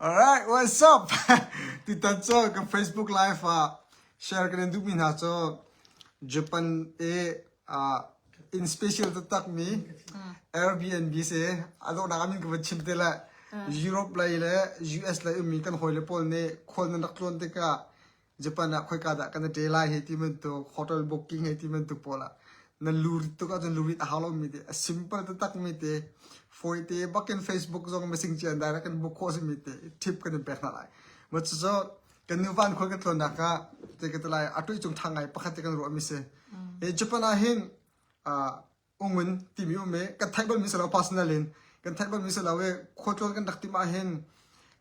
Alright, what's up? Tutan cu ka Facebook live ah share kan in duhmi hna cu Japan i uh, in special taktak mi Airbnb si a donghnak ah min ka van chim te le Europe lei le US lei ummi kan hawile pawl nih khual nan rak tlawn tikah Japan ah khoika dah kan i ṭe lai hei ti bantuk hotel booking hei ti bantuk pawl ah nan lurit tuk ahcun lurit a hau lomi te a simple taktak mi te fawi te bakin Facebook zong mising cian direct kan book khawh simi te tip kan in pek hna lai. Ma cucu kan nu van khual kan tlawnnak ah te ka ti lai a tuih cung ṭha ngai pakhat te kan ruah mi si. Hi Japan ah hin uh, ungun timi um i kan theih balmi si lo personal in kan theih balmi si lo i khualtlawn kan rak tim ah hin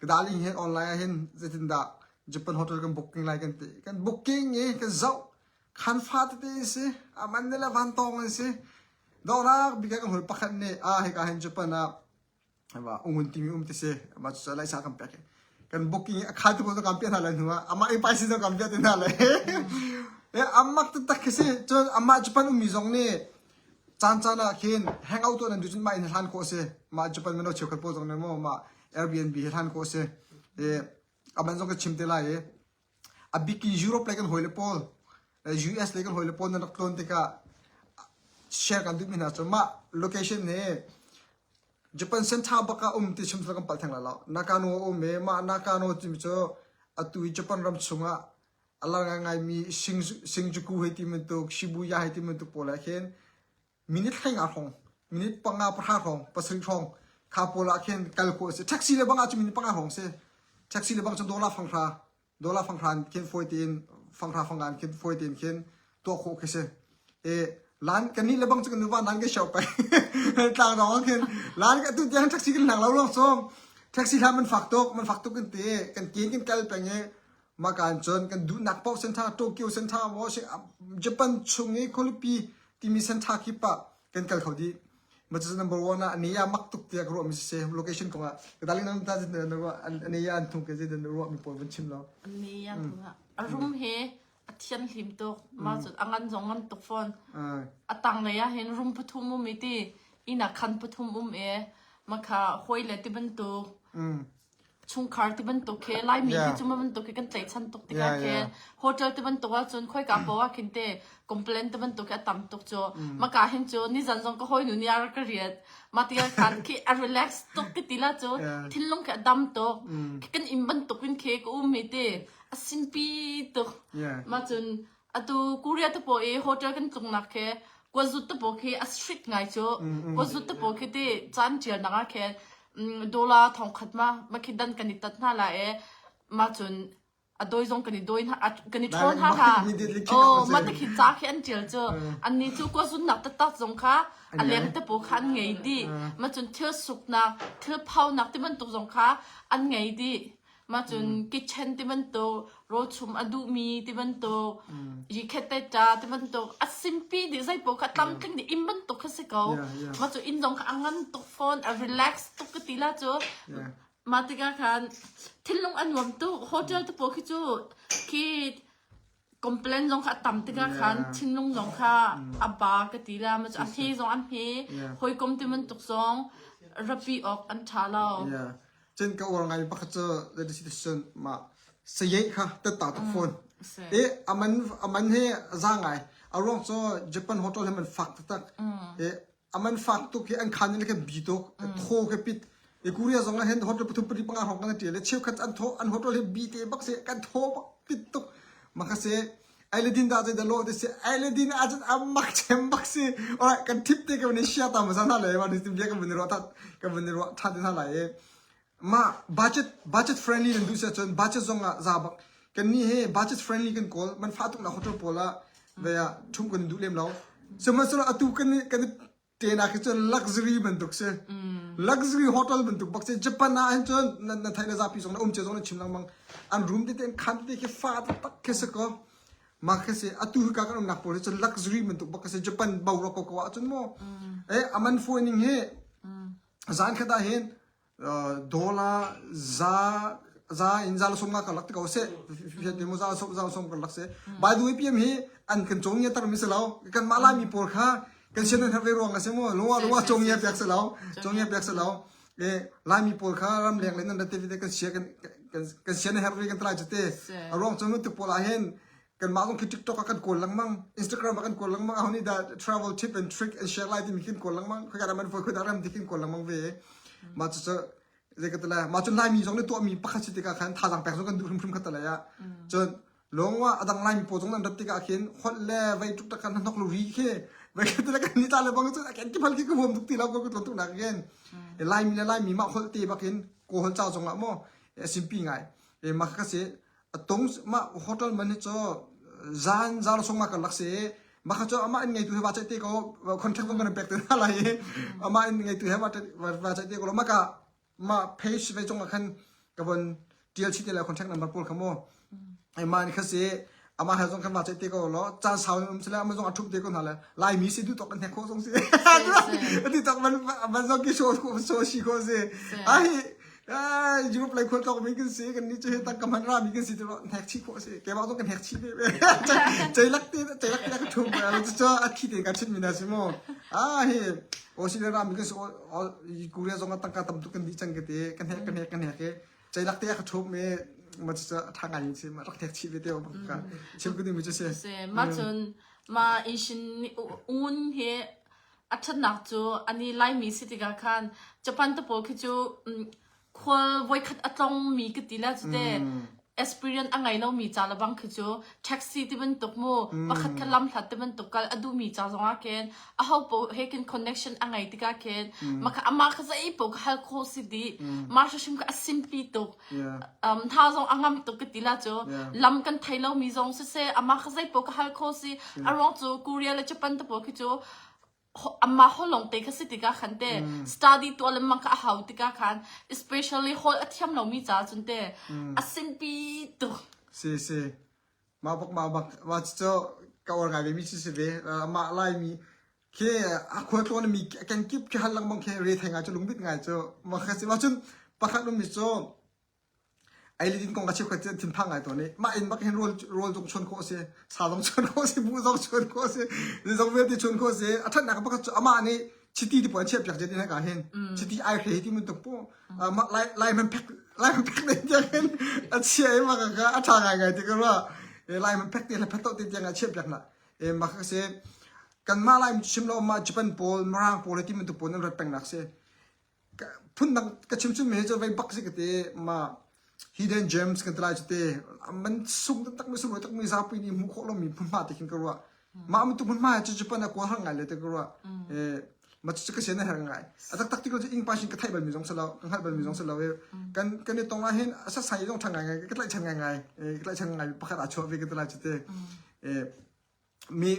ka darling hin online ah hin zeitindah Japan hotel kan booking lai kan ti kan booking i kan zoh khan fa tete in si aman ne le van tong in si dawhnak bik ah kan hul pakhat nih ah hika hin Japan ah ungun timi um ti si mah cu laisa kan pek kan booking a kha tu ko kan piah hna lai hnu ah amah i paisi zong kan piah te hna lai e amak taktak khi si cun amah Japan ummi zong nih caan caan ah khin hangout tuah nan duh cun mah in hlan khawh si mah Japan mino cheukhat pawl zong nih maw mah Airbnb hi hlan khawh si e aman zong ka chim te lai i a bik in Europe lei kan hawile pawl US lei kan hawile pawl nan rak tlawn tikah share kan duhmi hna cu mah location hi Japan center bak ah um ti chim kan palh theng lai lo. Nakano a um i mah Nakano timi cu atu i Japan ram chungah a lar ngaingaimi Shinjuku hei ti bantuk, Shibuya hei ti bantuk pawl ah khin minute hleinga hrawng, minute panga pahra hrawng, pasarih hrawng kha pawl ah khin kal khawh a si. Taxi le bang ah cun minute panga hrawng si. Taxi le bang cun dollar fanghra dollar fanghra in khin fawi tein fanghra fanga in khin fawi tein khin tuah khawh khi si. E lan kannih le bang cu kan nuva nan kan show pei tlang dong ah khin lan atu tiang taxi kan hlang lo lawng cu taxi hlan man fak tuk man fak tuk kan ti kan kin kan kal peng i makan cun kan duhnak paoh center Tokyo center maw Japan chung i khualipi timi center kip ah kan kal kho dih ma cu number one ah ania mak tuk tiah ka ruah mi si location kong ah ka darling nan ta na ruah ania an thung ke zin na ruah mi pawl van chim lo ania thung a rum he a thian hlim tuk ma cu a ngan zong ngan tuk fawn a tang lei ah hin rum pathum um i ti ina khan pathum um e makha hoi le ti bantuk chungkhar ti bantuk khi Laimi khi cu bantuk khi kan tlaihchan tuk tikah khin hotel ti bantuk ahcun khoika paoh ah khin te complain ti bantuk khi a tam tuk cu maka hin cu nizan zong ka hawinu nih a rak ka riat mah tikah khan khi a relax tuk ka ti la cu thinlung khi a dam tuk kan inn bantuk in khi ka um hi ti a simpi tuk mah cun Atu Korea te pawl i hotel kan tlungnak khi kuazut te pawl khi a strict ngai cu. Kuazut te pawl khi ti caan ṭialnak ah khin dollar thongkhat ma ma khi dan kan i tat hna la i mah cun a dawi zong kan i dawi hna kan i ṭhawl hna hna. Oh, mah te khi ca khi an ṭial cu. Annih cu kuazutnak taktak zong kha a leng te pawl kha an ngei dih. Mah cun thil suknak, thil phaunak ti bantuk zong kha an ngei dih. Mah cun kitchen ti bantuk, rawlchum a duhmi ti bantuk, yikhet ta ti bantuk, a simpi dih zei paoh kha tlamtling dih inn bantuk kha si ko. Mah cu inn zong kha a ngan tuk fawn, a relax tuk ka ti la cu. Mah tikah khan thinlung a nuam tuk. Hotel te pawl khi cu khi complain zong kha a tam tikah khan thinlung zong kha a ba ka ti la. Mah cu a hme zong an hme, hawikom ti bantuk zong rapi awk an ṭha lo. Cun ka uar ngai pakhat cu cun mah sayei kha tetta tuk fawn. E aman aman he za ngai. A ruang cu Japan hotel he man fak taktak. E aman fak tuk hi an khan in khan bi tuk. Thaw ke pit. E Korea zong ah hin hotel pathum pali panga hrawng kan tial. Cheukhat an thaw an hotel hi bi te bak se kan thaw bak pit tuk. Maka se Ailedin dah zei dah lawh ti si Ailedin ahcun a mak cem bak si alright kan tip te ka van i share ta hmasa hna lai ma bia kan van i ruah that kan van i ruah than te hna lai i ma budget budget friendly nan duh si ahcun budget zong ah za bak kan nih he budget friendly kan kawl man fa tuk nak hotel pawl ah ve ah thum kan duh lem lo sihmanhsehlaw atu kan kan Tenak hi cun luxury bantuk si. Luxury hotel bantuk bak si. Japan ah hin cun na, na theih na zapi zong na um cia zong na chim lengmang. An room tete an khan tete khi fa taktak khi si ko. Mah khi si atu hi ka kan umnak pawl hi cun luxury bantuk bak si. Japan boruak ko ko ah cun mu. Eh aman fawi ning hi zan khat ah hin dollar za za in za som nga karlak te ko se fiat mu za som za som karlak se by the way pm hi an kan chong ngia tar mi se lo kan ma lai mi pawl kha kan sian har ve ruang a se mu lungwa lungwa chong ngia piak se lo chong ngia piak se lo. E Laimi pawl kha ramleng le nan rat te kan sia kan kan sia na herh ve kan ti lai cu te. A ruang cu tuk pawl ah hin kanmah zong khi TikTok ah kan kawl lengmang, Instagram ah kan kawl lengmang, aho nih dah travel tip and trick and share lai timi khin kawl lengmang, khoika dah man foi khoika dah ram ti khin kawl lengmang ve. Mah cucu zei ka ti lai, mah cu Laimi zong nih tuahmi pakhat si tikah khan thazaang pek zong kan duh hrimhrim kha ti lai ah. Cun lawngah a dang Laimi pawl zong nan rat tikah khin holh le vei tuk tak khan hnok lu ri khi vei ka ti lai kan ni ta le bang cun a ken ki phal khi ka huam tuk ti lo ko ka tuk nak khin. Laimi le Laimi mah holh te bakin kaw holh ca zong ah maw simpi ngai. Mah kha si A tung mah hotel man hi cu zan zar sung ma karlak si mah kha cu amah inn ngeitu he va ceih te ko contract zong kan pek te hna lai i amah inn ngeitu he va ceih te ko mah ka mah page ve cung ah khan ka von tial chih te lai contact number pawl kha mu ai mah ni kha si amah he zong khan va ceih te ko lo caan sau in um sile amah zong a thup te ko hna le laimi si duh tok an hnek khawh zong si ti tok man man zong ki show show si ko si ai Europe lei khual tlawk mi kan si kan nih cu hi tangka hman ra mi kan si ti hnek chih khawh si keimah zong kan hnek chih ve ceilak te ceilak te ka thum cu a thi te ka chim mi na si mu ah hi Australia ra mi kan si Korea zong ah tangka tam tuk kan dih cang ka ti kan hnek kan hnek kan hnek i ceilak te ka thum mi ma cu a tha ngai si ma rak hnek chih ve te ka chim ka mi cu si ma cun ma Asian un he A ṭhatnak cu ani Laimi si tikah khan Japan te pawl khi cu khual voikhat a tlongmi ka ti le cute experience a ngei lomi ca le bang khi cu taxi ti bantuk mu pakhat kha lam hlat ti bantuk kal a duhmi ca zongah khin aho paoh he khin connection a ngei tikah khin mah amah kha zei paoh kha hal khawh si dih mah hrimhrim kha a simpi tuk hna zong a ngam tuk ka ti la cu lam kan thei lomi zong siseh amah kha zei paoh ka hal khawh si a ruang cu Korea le Japan te pawl khi cu amah holong te kha si tikah khan te study tuah lengmang kha a hau tikah khan especially hol a thiam lomi ca cun te a sinpi tuk si si mah bak mah bak mah cu ka or ngai ve mi si si ve mah laimi khi a khua tlawn mi ken kip khi hal lengmang khi re thei ngai cu lungbit ngai cu mah kha si mah cun pakhat um mi cu ei le din kong ka cheukhat cu thinphang ngai tawn i mah inn bak hin rawl rawl zong chuan khawh a si sa zong chuan khawh a si buh zong chuan khawh a si zong vialte chuan khawh a si a ṭhatnak pakhat cu amah nih chiti ti puan chiah piak je tin ka hin chiti ai hre ti mun tuk pu mah lai lai man phek lai man phek den tiang hin a chia i mah ka a ṭha ngai ngai ti ka ruah lai man phek te le phet to te tiang a chiah piak na e mah ka si kanmah lai chim lo mah Japan pawl Mirang pawl he ti bantuk pawl nan rat peng nak si phundang ka chim chun mi hi cu vei bak si ka ti ma hidden gems kan ti lai cu te man sung tak mi sung tak mi zapi nih hmuh khawh lomi hmunhma te khin ka ruah mah bantuk hmunhma cu Japan ah kawl har ngai le te ka ruah ma cu ka sian a her ngai a tak tak ti ko cu ing pa shin ka theih bal mi zong si lo ka hngalh bal mi zong si lo i kan kan i tong ah hin a sasai zong ṭha ngai ngai ka tlaihchan ngai ngai ka tlaihchan ngai pakhat aa chuah ve ka ti lai cu te mi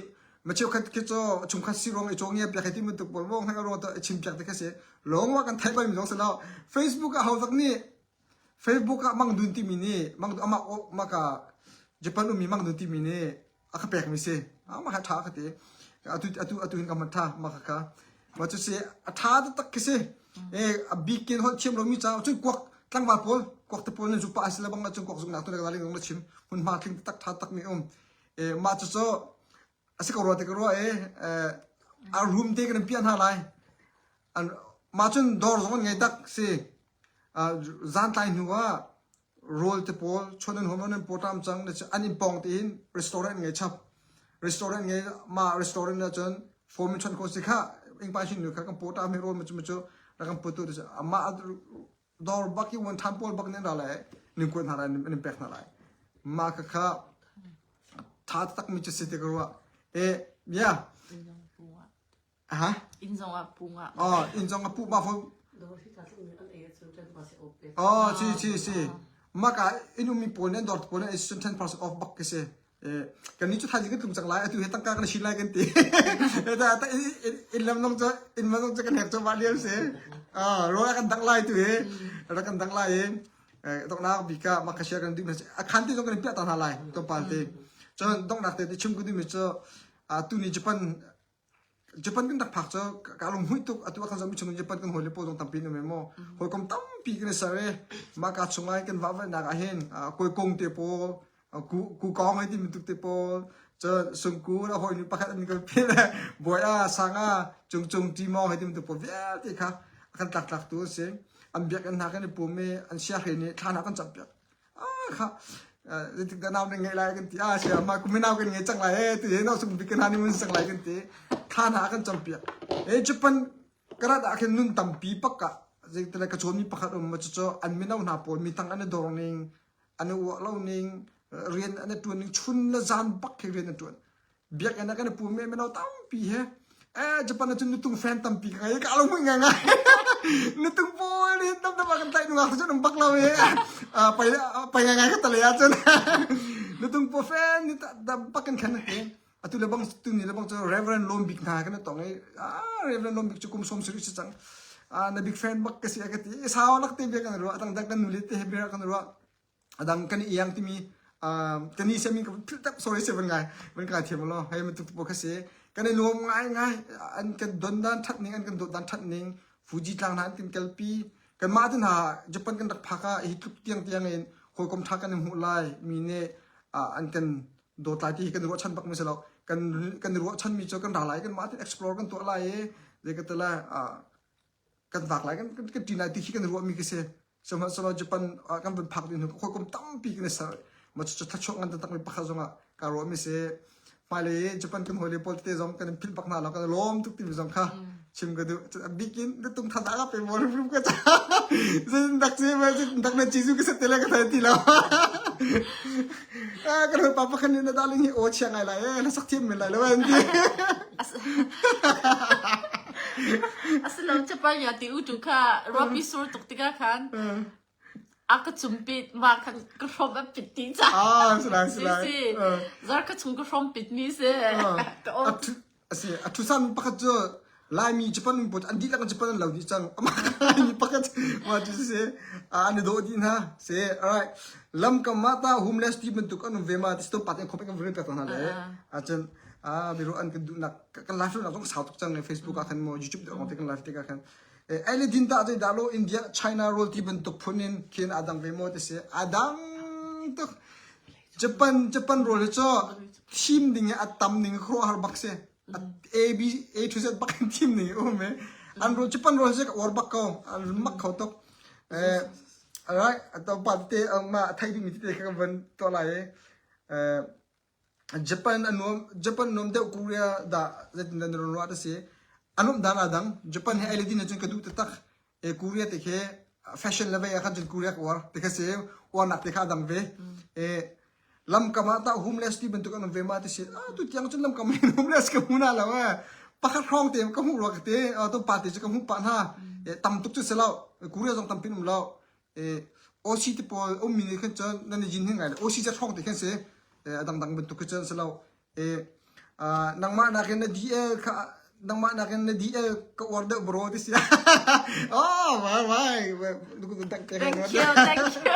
ma cheukhat khi cu chungkhat si ruang i caw ngia piak hi ti bantuk pawl wong hang ruang to chim piak te kha si lawng wa kan theih bal mi zong si lo Facebook ah ho zak nih Facebook ah mang dun timi nih mang ama maka Japan ummi mang dun timi nih a ka pek mi si ama ha tha ka ti atu atu atu hin ka man tha ma ka ka ma chu si a tha tak khi si e a bikin hol thiam lo mi cha cun kuak tlangval pawl kuak te pawl nan zu pa asila bang cun kuak zung nak tu le la ling la chim hun ma thling tak tha tak mi um E mah cucu a si ko rua ti ka ruah i a room te kan in piah hna lai. An mah cun dawr zong an ngei tak si. Zan tlai hnu ah rawl te pawl chon an huam an pawṭam cang an inn pawng tein restaurant ngei chap. Restaurant ngei mah restaurant ah cun phone in chon khawh si kha ingpa hin nu kha kan pawṭam hi rawl ma cu rak kan put tu amah dawr bak i one time pawl bak nan ra lai nin kuat hna lai nin pek hna lai mah kha kha tha tak mi cu si te ka ruah e ya ha inn zong ah pu nga oh inn zong ah pu ma fo oh si si si maka inn ummi pawl nih an dawr pawl nih 10% off bak ki si Kan nih cu thaizing kan tlung cang lai atu hi tangka kan sin lai kan ti. Inn lam zong cu inn man zong cu kan hek cuahmah lio si. Rawl a kan dangh lai tu hi rak kan dangh lai i donghnak bik ah mah kha kan duh a khan te zong kan in piah ta hna lai tlawmpal te. Cun donghnak te chim ka duhmi cu tu ni Japan Japan kan rak phak cu ka lunghmuih tuk. Atu ah kan zohmi chung in Japan kan hawile pawl zong tampi an um i maw hawikom tampi kan i ser i mah ka chung ah kan vahvaihnak ah hin kawikung te pawl kukawng hei timi tuk te pawl cun sungku le hawinu pakhat an kan phi le bawi ah sang ah cungcung timawng hei timi tuk pawl vialte kha a kan tlaktlak tu an si. An biakinn hna kan i pum i an siahre nih thla hna kan campiak. Ah kha zeitik dah nau nan ngeih lai kan ti. Ah sia ma kum nau kan ngei cang lai e ti he nau sung bik kan hani mun cang lai kan ti. Thla hna kan campiak. E Japan karat ah khin nun tampi pakka zeitik ka chawn mi pakhat um ma cu an mino hna pawl mi tang an i dor ning an i uah lo ning rian an i ṭuan ning chun le zan bak khi rian an ṭuan biakinn ah kan i pum i mino tampi he eh Japan ah cun nutung fan tampi ka ngei ka lo mui ngai ngai nutung pawl hi tam tam ah kan tlaih nungak cun um bak lo i pai pai ngai ngai ka tale ah cun nutung pawl fan ni tam bak kan khan te atu le bang tu ni le bang cu Reverend Lawm Bik hna kan tong i ah Reverend Lawm Bik cu kum som suri si cang ah na big fan bak ka si ka ti sau lak te bia kan ruah dang dang kan nule te he bia kan ruah adang kan iang timi kan i semi ka phil tak sorry se van ngai van kai thiam lo hei man tuk po kha si kan i nuam ngai ngai an kan don dan that ning an kan dot dan that ning Fuji tlang hna an kan kalpi kan mah te hna Japan kan rak phak ah hi tluk tiang tiang in hawikom tha kan i hmuh lai mi nih an kan dawt lai ti hi kan ruahchan bak mi si lo kan kan ruahchan mi cu kan ra lai kan mah tin explore kan tuah lai i zei ka ti lai kan vak lai kan kan ṭin lai ti khi kan ruah mi khi si sihmanhsehlaw Japan kan vun phak ding hnu hawikom tampi kan i ser ma cu thlachuak ngan taktak mi pakhat zong ah ka ruah mi si hmailei Japan kan hawile pawl tete zong kan in philh bak hna lo kan lawm tuk timi zong kha chim ka duh a bikin na tung tha ka pe mo rum ka cha zin dak si ma zin dak na chizu ka sete le ka thai ti lo ah kan hoi pa pakhan ni na darling hi o chia ngai lai eh la sak thiam men lai lo an ti Asilo Japan ya ti u tu kha ruapi sur tuk tikah khan A ka cumpit mah khan ka hrom a pit ti ca. Ah, si lai, si lai. Si, si. Zar ka chung ka hrom pit mi si. Ka A thu, asi, a thusan pakhat cu Laimi Japan mi pawl an dihlak in Japan an lo dih cang. Amah Laimi pakhat ma cu si si. An i dawh dih hna. Si, alright. Lamkam ah ta homeless ti bantuk an um ve ma ti stop pat in khop kan vun pek hna le. Ahcun ah biru an kan duhnak kan live nak zong sau tuk cang Facebook ah khan mo YouTube te kan live te ah khan Ei le din tah dah lo India, China rawl ti bantuk phun in khin aa dang ve maw ti si. Aa dang tuk. Japan, Japan rawl hi cu thim ding i a tam ning khuaruahhar bak si. A, B, A to Z bak in thim ding i um i. An rawl, Japan rawl hi ka uar bak ko. An mak kho tuk. Eh, alright, ato pa tete, ma thai ding mi tete kha kan van tuah lai i. Eh, Japan a nuam Japan nuam deuh Korea dah zeitindah na ruah ta si a nuamh dan aa dang Japan he ai din ahcun ka duh taktak e Korea te khi fashion level ah khan cun Korea ka uar ti kha si uarnak te kha a dang ve e lamkam ah tah homeless ti bantuk an um ve ma ti si ah tu tiang cun lamkam in homeless ka hmu na lo e pakhat hrawng te ka hmuh rua ka ti to pa te cu ka hmuh pah hna e tam tuk cu si lo Korea zong tampin um lo OC te pawl ummi nih khan cun nan i jin hin ngai le OC ca hrawng te khan si a dangdang bantuk khi cun si lo nangmah nakin na DL kha nangmah nakin na DL ka uar deuh bro ti si oh vai vai thank you thank you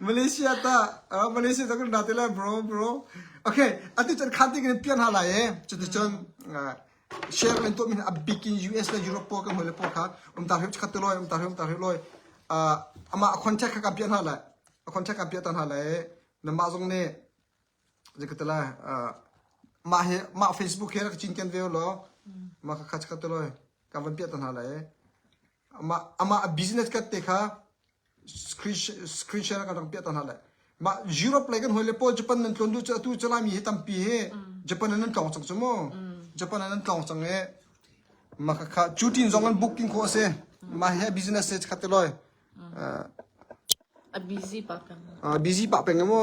Malaysia ta Malaysia ta kun da te la bro bro okay atu cun khan ti kan pian ha lai e cuti cun share in tuahmi a bik in US le Europe pawl kan hawile pawl kha um ta hrim khat te loi um ta hrim ta hrim loi amah a contact kha ka piah hna lai a contact ka piah ta hna lai namah zong nih zikatala mah he mah Facebook he rak cin ken ve lo mah kha khat te loi ka van piah ta hna lai amah amah business kat te kha screen screen share kan rak piah ta hna lai mah Europe lei kan hawile pawl Japan nan tlawn duh cu atu cu Laimi hi tampi hi Japan an tlawng cang cu mu Japan an tlawng cang i mah kha cutin zong an booking khawh a si mah hi business se khat te loi a busy pa peng a busy pa peng mo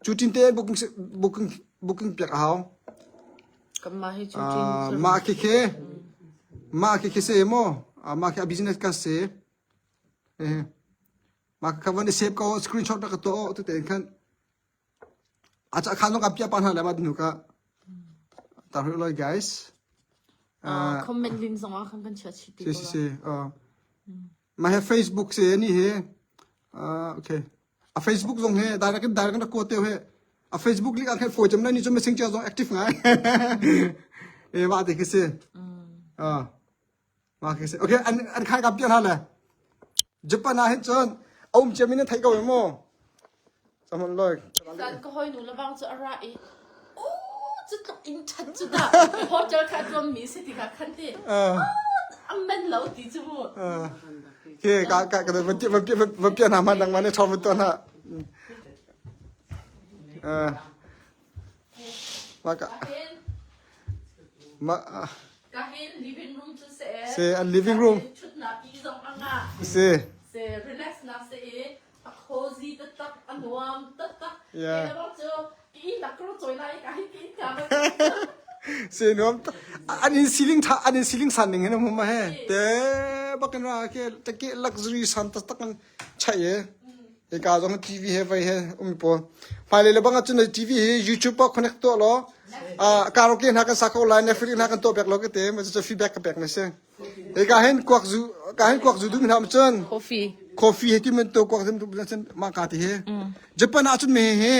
cutin te booking booking booking piak a hau Kanmah hi cutin mah khi khi mah khi khi se mo mah khi a business ka se Mah ka van i save ko screenshot rak ka tuah tu tein khan a ca khan zong ka pia pa hna le ma hnu ka tar hui loi guys comment link zong ah khan kan chia chih ti si si si ma he Facebook se ni he okay a Facebook zong he direct in direct na ko te he a Facebook link ah khan foi cham lai ni chu messenger zong active ngai e wa te khi si ah Okay, an an khai kap pian hale. Japan ah hin cun a um cia mi nan theih ko em maw? Saman loi. Zan ka hoi nu le bang cu a ra i cu tluk in ṭhat cu dah hotel kha tuam mi si ti kha khan ti a men lo ti cu mu. Ke ka ka ka van pi van pi van pi hna man dang man ne thong to na. Eh. Ma ka ma Ka hin living room cu se. Se an living room. Thutnak i zong anga. Se. Se relax nak se i a cozy taktak a nuam taktak. Yeah. Ke cu ki nak ro choi lai ka hi ki ka Se nuam an in ceiling tha an in ceiling san ning hin hum ma he te bakin ra ke te ke luxury san tak tak an chai ye e ka zong TV he vai he um po hmailei le bang ahcun TV hi YouTube pa connect to lo karaoke hna kan sa kho lai Netflix hna kan to pek lo ke te ma chu feedback ka pek na si e ka hen kuak zu ka hen kuak zu du min ham cun coffee coffee he ti men to kuak zum tu cun ma ka ti he Japan ah cun me he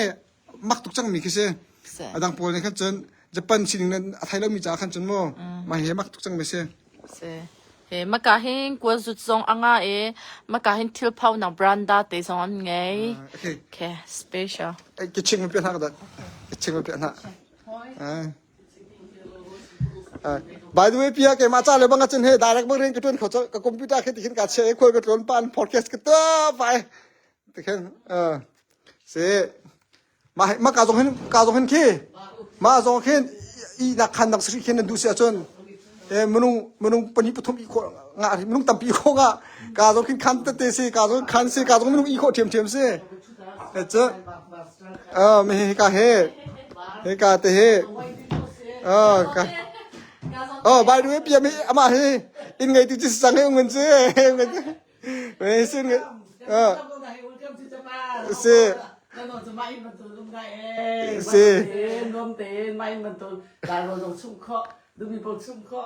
mak tuk cang mi khi si adang pawl nih khan cun Japan sining nan a thai lo mi ca khan cun mu ma he mak tuk cang mi si si he maka hin kual zut zong anga e maka hin thil phau nak branda te zong an ngei okay okay special ke ching pe na ka ke ching pe na By the way, pia ke ma cha le bang cun he direct bang ring ka tuan kho ka computer khe tikhin ka che khoi ka tlon pan podcast ka ta pai tikhin si mah mah ka zong hin ka zong hin khi mah zong khin i nak khan nak sri khin nan duh si ahcun e minung minung pahnih pathum i khawh nga minung tampi i khawh nga ka zong khin khan tete si ka zong khan si ka zong minung i khawh ṭhiamṭhiam si e cu ah mi hi ka he he ka te he ah ka oh by the way pia mi amah hi in ngei tu chi sang he ngun si Me sin ah si si nuam tein mai bantuk dai zong chung kho dumi pawl chung kho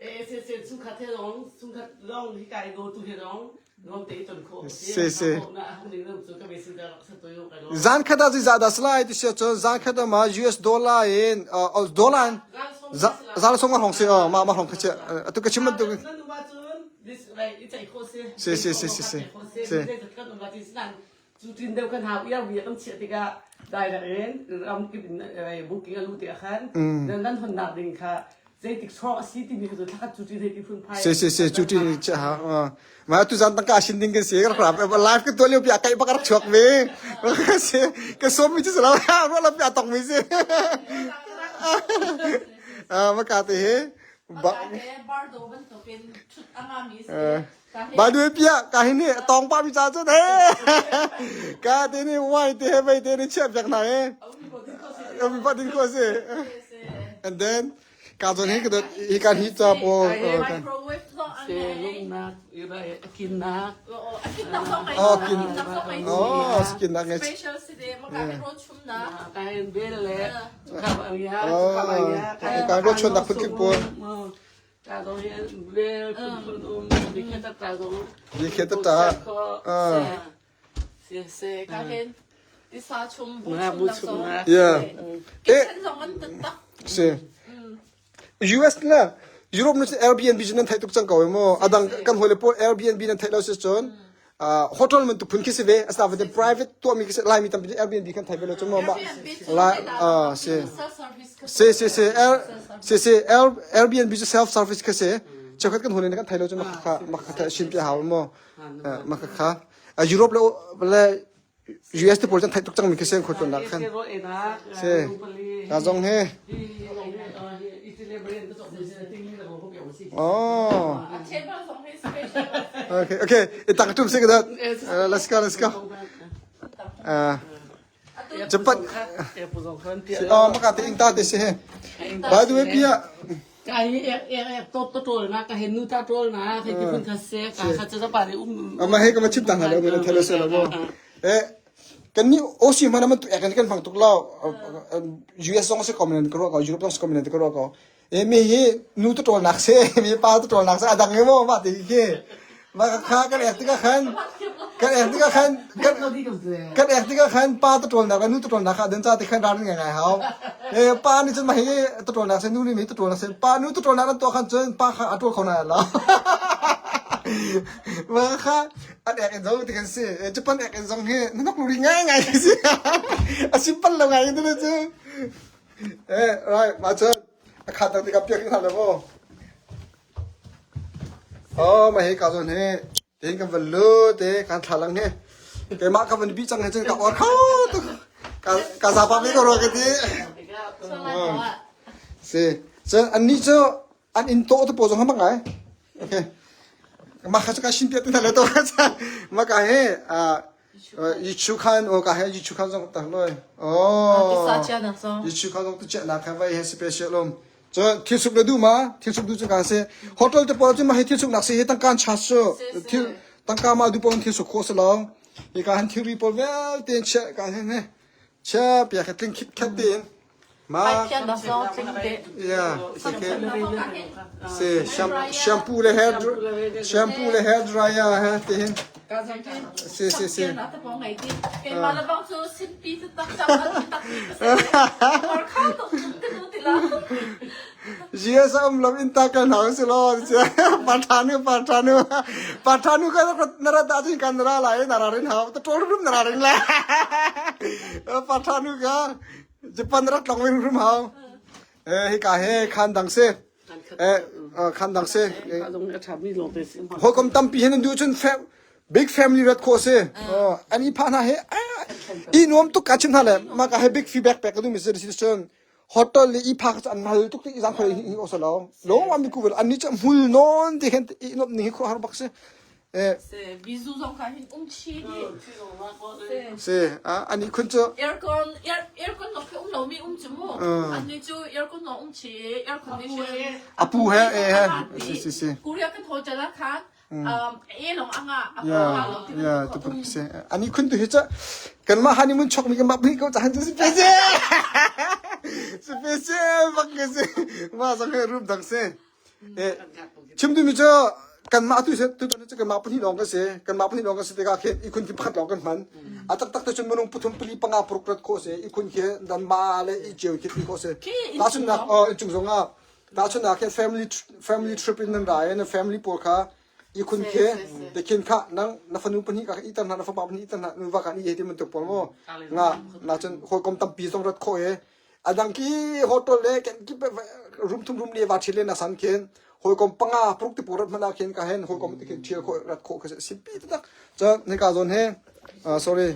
e se se chung khat he dong chung khat long hi kai go tu he dong nuam te ton kho si si na hung ning ram chu ka be sin da sa to yo kai lo zan khat ah za da slai ti sia chon zan khat ma US dollar in dollar zal song ma hong se ma ma hong kha che atu ka chim tu Si si si si si si. Cu tin deuh kan hau iar bia kan chiah tikah direct in ram kip in booking a lu te khan nan hon nak ding kha zeitik sawk a si timi kha cu thlakhat cu tin hei ti phun phai Si si si cu tin che ha ma tu zan tangka sin ding kan si ka rap live ka tuah lio pi kai bak rak chuak ve si ka som mi chu la ro la pi atok mi si ma ka te he By the way, pia ka hi ni tong pa mi cha chu the. Ka te ni wai te he vai te ni chiap jak na he. Um pa din ko se. And then ka zon hi ka hi kan hi cha po kan. Se lung nak ira kin nak. Oh kin. Oh skin nak ngai. Special si de ma ka ro chum na. Ka hin bel le Ka ro chun nak phun kip pawl. Bi khe ta ta. Se ka hin tisa chum bu chum nak Yeah. Kitchen zong an tat Si. US na Europe na Airbnb nan thai tuk cang ko mo adang kan hole pawl Airbnb nan thai lo si cun hotel man tu phun khi si ve asna va private tuah mi khi si Laimi tampi Airbnb kan thai ve lo cu mo ma la si si si si si si Airbnb cu self service kha si cheukhat kan hole kan thai lo cu ma kha ma kha shin pi hau mo ma kha kha Europe le le US te pawl cun theih tuk cangmi khi si an khualtlawn nak khan. Si. Ka zong hi. Oh. Okay, okay. Itang tum si ka dat. Let's go, let's go. Uh, cepat. Oh, maka te ingta te si he. By the way, pia Ka hi ek ek ek top to tol na ka hen nu ta tol na thei ti phun kha se ka kha cha pa ri um ama he ka ma chim tang halo me thelo se lo mo eh kan ni osi mana man tu ek kan fang tuk lo US zong se comment ko ko Europe zong se comment ko ko e mi hi nu to tol nak se mi pa to tol nak se adang mo ma ti ke ma kha kan ek tika khan kan ek tika khan kan Kan ek tikah khan pa tatawlnak le nu tatawlnak kha den ca ti khan ralrin ngai hau. E, pa nih cun mah hi tatawlnak se nu nih mi tatawlnak se pa nu tatawlnak an tuah khan cun pa kha a ṭawl kho na lo. Mah kha an ek in zong ti kan si. E, Japan ek in zong hi na nok luri ngai ngai si. A simple lo ngai tu cu. E, right, mah cun a khat tak tikah piak hna lo mu. Oh, mah hi ka zawn hi. Tein kan van lut te kan thlalang he. Keimah ka van bi cang he cun ka or kho tuk. Ka ka zapa ve ko rua ka ti. Si. Cun annih cu an inn tawh te pawl zong hmang ngai. Okay. Mah kha cu ka sin piak ti hna le to mah ka he Yichu khan o ka he Yichu khan zong tak loi. Oh. Yichu khan zong tu che nak kha vai he special um. Cu thil suk na duh ma? Thil suk duh cu ka si. Hotel te pawl cu mah hi thil suk nak si hi tangka an charge cu. Thil tangka ma duh pawl thil suk khawh si lo. Hi ka han thilri pawl vialte in chiah ka hin he. Chia pia kha tling khit khat tein. Ma Yeah, okay. Si shampoo le hair shampoo le hair dryer he ti hin. Si si si. Keimah le bang cu sinpi cu tak tak tak GS um lam in ta kan hau si lo pathanu pathanu pathanu ka nara da chin kan nara lai nara rin hau ta tol rum nara rin la pathanu ka Japan rat long rin rum hau eh hi ka he khan dang se eh khan dang se hawikom tampi hin an duh cun big family rat khawh si an i phah hna he i nuam tuk ka chim hna le mah ka he big feedback pek ka duh mi si cun hotel le i phak cu an hal tuk i zang khoi hi osalo lo am ku vel an ni cha hmul non ti khen i nom ning hi khor har bak si eh se bizu zong kha hin um chi di se ani khun chu aircon air aircon no khe um lo mi um chu mu an ni chu aircon no um chi air condition apu he eh he si si si Korea kan hotel ah khan Yeah, tu pun se. Ani khun tu hi cha kan mah honeymoon chok mi kan mah phi ko cha han chu special. Special bak ke se. Ma sang he room dang se. Eh chim tu mi cha kan mah tu se tu tu kan mah pahnih lawng kan se. Kan mah pahnih lawng kan se tikah khin i khun ki pakhat lawng kan hman. A tak tak te chun minung pathum pali panga paruk rat kho se. I khun khi dan ma le i cheu khi kho se. Ta chun nak oh in chung zong ah Tahchunhnak ah family family trip in nan ra i na family pawl kha ihkhun khi te khin kha nang na fanu pahnih ka iter hna na fapa pahnih iter hna nuva kan i he ti bantuk pawl maw nga na cun hawikom tampi zong rat khawh i a dang ki hotel le ken ki room thum room le va ṭhil le na san khin hawikom panga paruk ti pawl rat hmanh ah khin ka hen hawikom ti khin ṭhial khawh rat khawh kha simpi taktak cun hika zawn he sorry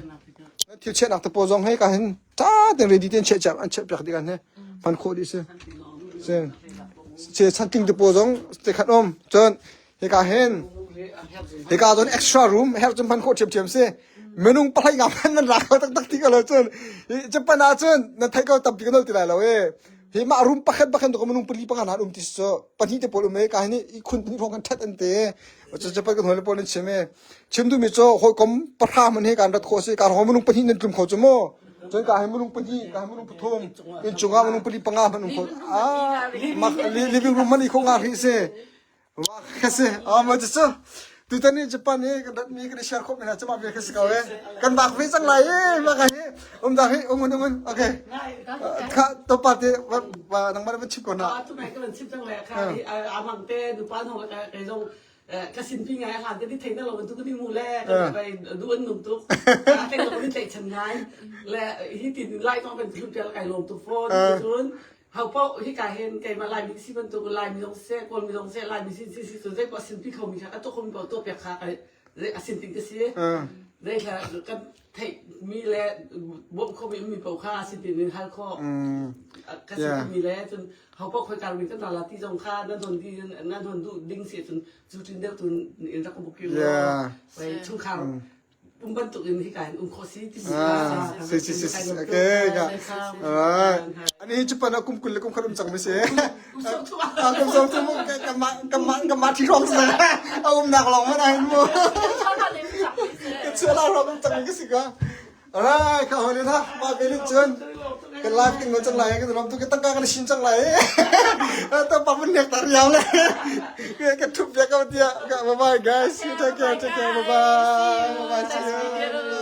thil chiahnak te pawl zong he ka hin ṭha tein ready tein chiah an chiah piak dih kan he hman khawh dih si si che chan te pawl zong te khat um cun hika hin hika cun extra room her cun hman khawh ṭhiamṭhiam si minung pahlai nga hman nan ra kho taktak ti ko lo cun Japan ah cun nan theih ko tampi kan ti lai lo e hi mah room pakhat pakhat to minung pali panga nan um ti so pahnih te pawl um e ka hin i khun pahnih hrawng kan ṭhat an te Japan kan hoi le pawl nan chim e Chim duhmi cu hawikom pahra hmanh hi kan rat khawh a si. Kaa hrawng minung pahnih nan tlum kho cu mu. Cun kaa hi minung pahnih, kaa hi minung pathum, innchung ah minung pali panga hmanh um kho. Ah, living room hmanh i kho nga hrih si. Wa kha si. Ah, ma cu tutan ni Japan hi kan ratmi kan i share khawh mi hna cuma ve kha si ko e. Kan bak ve cang lai e. Ma ka hi um dah hi um un um un. Okay. Kha to pa te nangmah na chim ko na. Ah, tu mai ka chim cang le kha amang te nupa hong ka kai zong ka sinpi ngai a hlan te thei na lo bantuk kan mu le du an num tuk a teng lo kan tlaihchan ngai le hi tin lai tong kan thlu pial kai lom tuk fawn cun hau po hi ka hen keimah lai mi si bantuk lai mi zong se kawl mi zong se lai mi si si si cu zei ko sinpi kho mi kha ka to kho mi ko to pek kha a sin ting ka si zei thla kan theih mi le bawmh kho mi mi paoh kha sin tin in hal kho ka sin mi le cun ho paoh khoi kar mi kan la ti zong kha nan hon di nan hon duh ding si cun cu tin deuh tun in rak buk you wei chungkhar um bantuk in hi ka hin um kho si ti si si si si okay ka alright ani hi chupan kum kul le kum khat um cang mi si kum som thum ka ma ka ma ka ma thi rong sa a um nak long man ai mu ka chula rong um cang mi si ka Alright, ka hoi na ma belit cun kan live kan ngol cang lai kan rom tu ka tangka kan sin cang lai ta pa mun nek tar yaw le ka thup ya ka tia bye bye guys you take care take care bye bye bye bye see you.